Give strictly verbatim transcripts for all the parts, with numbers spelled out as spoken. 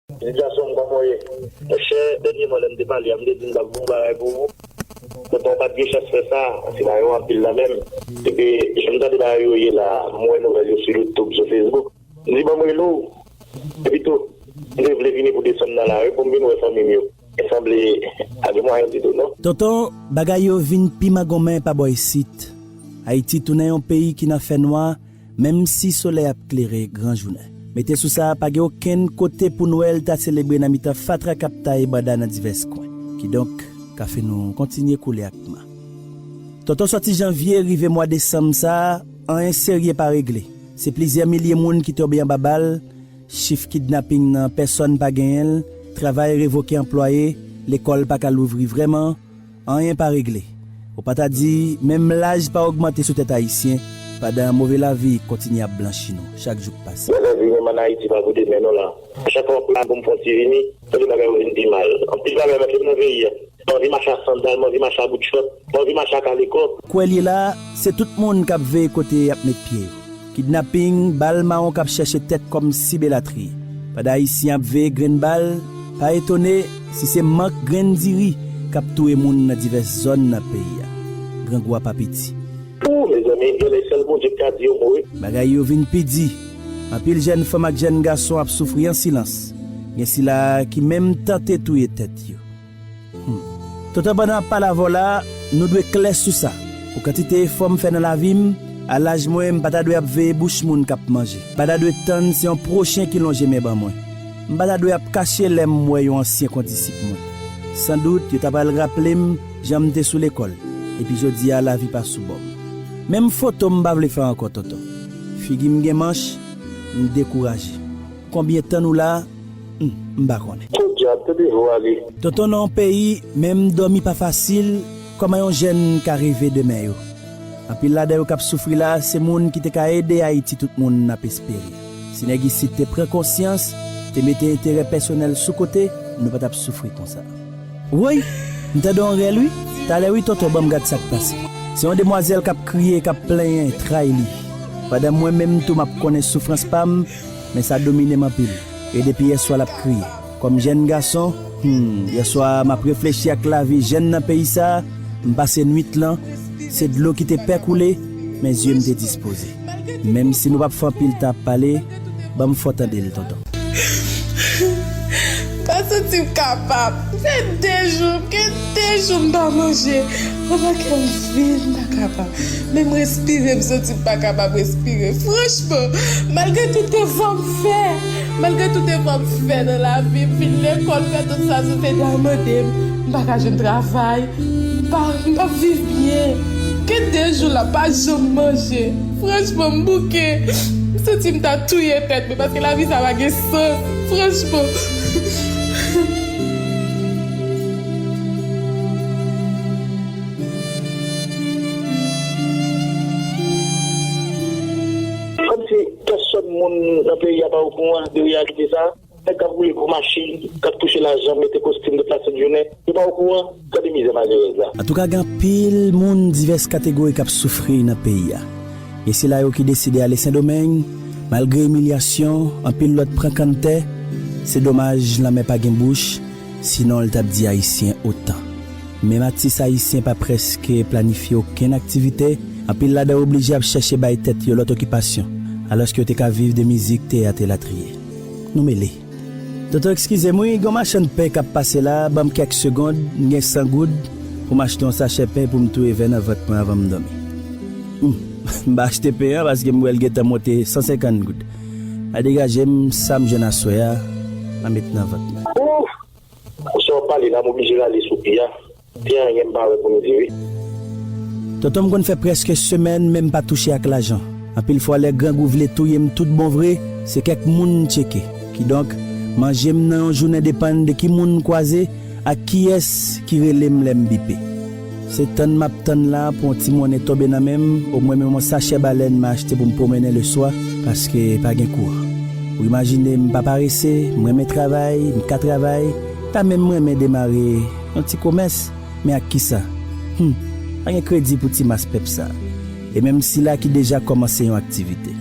Li di, "Gason m, kòman w ye?" Monchè, dènyèman, lè m te pale a, m te di m t ap voye yon bagay pou ou. Tonton pa t gen chans fè sa, se bagay yo anpil nan men m. Epi, jan m tande bagay yo ye la, m wè nouvèl yo sou YouTube, sou Facebook. M di, "Ban m rele w." Epi tou, m te vle vini pou desann nan lari pou m vin wè fanmi m yo. E sanble, pa gen mwayen ditou, non. Tonton, bagay yo vin pi mangonmen pa bò isit. Ayiti tounen yon peyi ki nan fènwa, menm si solèy ap klere gran jounen. Mete sou sa, pa gen okenn kote pou Nwèl ta selebre nan mitan fatra k ap taye banda nan divès kwen. Kidonk, kafe nou kontinye koule ak ma. Tonton sòti janvye rive mwa desanm sa a, anyen serye pa regle. Se plizyè milye moun ki tonbe anba bal, chif kidnaping nan pèsòn pa genyen l, travay revoke anplwaye, lekòl pa ka louvri vrèman, anyen pa regle. Ou pa ta di, menm laj pa ogmante sou tèt Ayisyen, pandan move lavi kontinye ap blanchi nou, chak jou k pase. Bèl lavi menm ann Ayiti pa pou demen non la. Chak fwa m plan pou m fè yon ti vini, tande bagay yo vin pi mal. Anpil bagay manke m nan peyi a. M anvi mache ak sandal, m anvi mache ak bout chòt, m anvi mache ak alekò. Kwè l ye la, se tout moun k ap veye kote y ap met pye yo. Kidnaping, bal mawon k ap chèche tèt kòm sib elatriye. Pandan Ayisyen ap veye grenn bal, pa etone si se mank grenn diri k ap touye moun nan divès zòn nan peyi a. Grangou a pa piti. Ou, mezanmi, genlè sèl Bondye k ka di yon mo, wi. Bagay yo vin pi di. Anpil jèn fanm ak jèn gason ap soufri an silans. Gen sila ki menm tante touye tèt yo. Hmm. Tonton, pandan m ap pale avè w la, nou dwe klè sou sa. Pou kantite efò m fè nan lavi m, a laj mwen, m pa ta dwe ap veye bouch moun k ap manje. M pa ta dwe tann se yon pwochen ki lonje men ban mwen. M pa ta dwe ap kache lè m wè yon ansyen kondisip mwen. Sandout, yo ta pral raple m jan m te sou lekòl. Epi jodi a, lavi pa sou bò m. Menm foto m pa vle fè ankò, tonton. Figi m gen manch, m dekouraje. Konbyen tan nou la? Hmm, m pa konnen. Podyab, tande vwa li. Tonton, nan yon peyi, menm dòmi pa fasil, kòman yon jèn ka reve demen yo? Anpil ladan yo k ap soufri la, se moun ki te ka ede Ayiti tout moun ap espere. Si nèg isit te pran konsyans, te mete enterè pèsonèl sou kote, nou pa t ap soufri konsa. Woy, m tande yon rèl wi. Talè wi tonton, ban m gad sa k pase. Se yon demwazèl k ap kriye, k ap plenyen, tray li. Pandan mwen menm tou m ap konnen soufrans pa m, men sa domine m anpil. E depi yèswa l ap kriye. Kòm jèn gason, hmm, yèswa m ap reflechi ak lavi jèn nan peyi sa, m pase nwit lan, se dlo ki te pè koule, men zye m te dispoze. Menm si nou p ap fè anpil tan ap pale, ban m fè w tande l, tonton. M pa santi m kapab. Fè de jou, m gen de jou m pa manje. Anba kè m vid, m pa kapab. Menm respire, m santi m pa kapab respire. Franchman, malgre tout efò m fè, malgre tout efò m fè nan lavi, m fin lekòl, fè tout sa Sentespri a mande m, m pa ka jwenn travay. M pa, m p ap viv byen. Gen de jou la, pa janm manje. Franchman, m bouke. M santi m ta touye tèt mwen, paske lavi sa pa gen sans. Franchman. Kòmsi pèsòn moun nan peyi a pa okouran de reyalite sa. Nèg k ap woule gwo machin, k ap touche lajan, mete kostim, deplase jounen, yo pa okouran, gade mizè malerèz la. Antouka, gen anpil moun divès kategori k ap soufri nan peyi a. Gen sila yo ki deside ale Sendomeng, malgre imilyasyon, anpil lòt pran kanntè. Se domaj, lanmè pa gen bouch, sinon l t ap di Ayisyen otan. Menm atis ayisyen pa prèske planifye okenn aktivite, anpil ladan yo oblije ap chèche bay tèt yo lòt okipasyon, alòske yo te ka viv de mizik, teyat elatriye. Nou mele. Tonton, eskize m wi, gen yon machann pen k ap pase la, ban m kèk segonn, m gen san goud pou m achte yon sachè pen pou m touye vè nan vant mwen avan m dòmi. Hmm, m pa achte pen an paske m wè l gentan monte san senkant goud. M a degaje m, sa m jwenn aswè a, m a met nan vant mwen. Ouf! Ou sa w pale la, m oblije rale sou pye a. Gen anyen m pa wè pou m di wi. Tonton, m konn fè prèske semèn, men m pa touche ak lajan. Anpil fwa, lè grangou vle touye m tout bon vre, se kèk moun m tcheke. Kidonk, manje m nan yon jounen depann de ki moun m kwaze ak kiyès ki rele m lè m bipe. Se tann m ap tann la pou yon ti monnen tonbe nan men m, omwen menm yon sachè balèn m a achte pou m pwomennen leswa, paske pa gen kouran. Ou imajine, m pa parese, m renmen travay, m ka travay, m ta menm renmen demare yon ti komès, men ak kisa? Hum, pa gen kredi pou ti mas pèp sa. E menm sila ki deja kòmanse yon aktivite.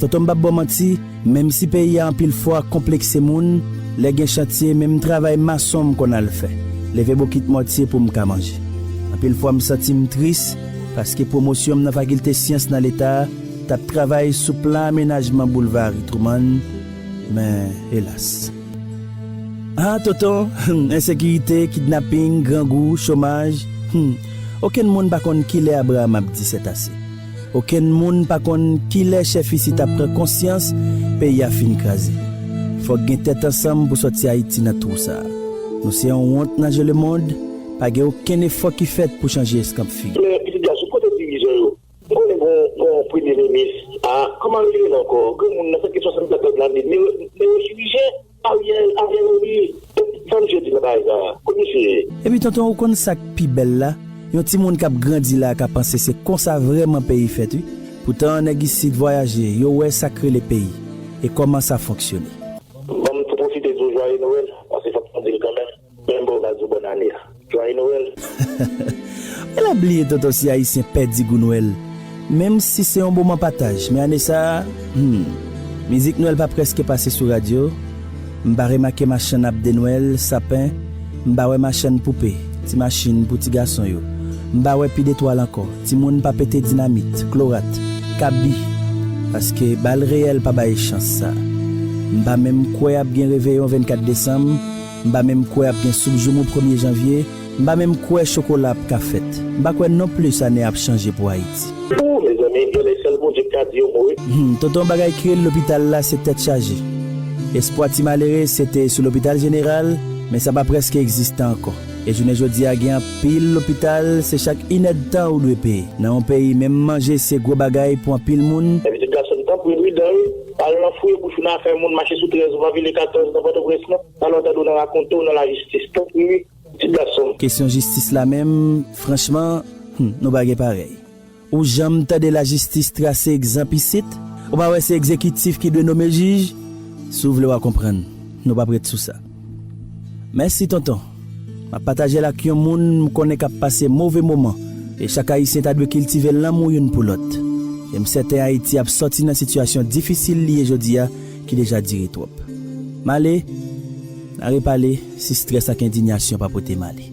Tonton, m p ap ba w manti, menm si peyi a anpil fwa konplekse moun, Lè gen chantye, menm travay mason m konn al fè, leve bokit mòtye pou m ka manje. Anpil fwa m santi m tris, paske pwomosyon m nan fakilte syans nan Leta a t ap travay sou plan amenajman boulva Harry Truman, men elas. Ah, tonton, ensekirite, kidnaping, grangou, chomaj, hmm, okenn moun pa konn kilè Abraham ap di sètase. Okenn moun pa konn kilè chèf isit ap pran konsyans peyi a fin kraze. Fòk gen tèt ansanm pou sòti Ayiti nan twou sa a. Nou se yon wont nan je lemonn, pa gen okenn efò ki fèt pou chanje eskanp figi. Men, pitit gason, kote dirijè yo? M konnen gon, gon premye minis, a, kòman li rele ankò? Granmoun nan, sa gen swasannkatòz lane, newo-, newochirijyen, Ariel, Ariel Henry. Sa misye di nan bagay sa a? Kot misye ye? Epi tonton, ou konn sa k pi bèl la? Yon timoun k ap grandi la ka panse se konsa vrèman peyi fèt, wi. Poutan, nèg isit vwayaje, yo wè sa k rele peyi, e kòman sa fonksyone. Ban m tou pwofite di w jwaye Nwèl, paske fòk mwen di l kanmenm. Men m ba w ba di w bòn ane a. Jwaye Nwèl. Men la bliye tonton si Ayisyen pèdi gou Nwèl. Menm si se yon moman pataj, men ane sa a, hmm, mizik Nwèl pa prèske pase sou radyo. M pa remake machann abde Nwèl, sapen. M pa wè machann poupe, ti machin pou ti gason yo. M pa wè pi detwal ankò. Timoun pa pete dinamit, klorat, kabi. Paske bal reyèl pa bay chans sa. M pa menm kwè ap gen reveyon vennkat desanm. M pa menm kwè ap gen soup joumou premye janvye. M pa menm kwè chokola ap ka fèt. M pa kwè nonplis ane ap chanje pou Ayiti. Ou, mezanmi, genlè sèl Bondye k ka di yon mo, wi. Hmm, tonton, bagay ki rele lopital la, se tèt chaje. Espwa ti malere, se te sou lopital jeneral, men sa pa prèske egziste ankò. E jounen jodi a, gen anpil lopital, se chak inèdtan ou dwe peye. Nan yon peyi, menm manje se gwo bagay pou anpil moun. Men pitit gason m, tanpri, pridan, wi. Al nan fouye bouch ou nan afè moun, mache sou trèz ou, nan vile katòz, nan Pòtoprens, non. Talè w tande w nan rakonte w nan lajistis. Tanpri, wi. Ti gason. Kesyon jistis la menm, franchman, hmm, nou pa gen parèy. Ou janm tande lajistis trase egzanp isit? Ou pa wè se egzekitif ki dwe nome jij? Si w vle w a konprann, nou p ap ret sou sa. Mèsi tonton. M ap pataje l ak yon moun m konnen k ap pase move moman, e chak Ayisyen ta dwe kiltive lanmou youn pou lòt. E m sèten Ayiti ap sòti nan sitiyasyon difisil li ye jodi a, ki deja dire twòp. M ale, n a repale, si estrès ak endiyasyon pa pote m ale.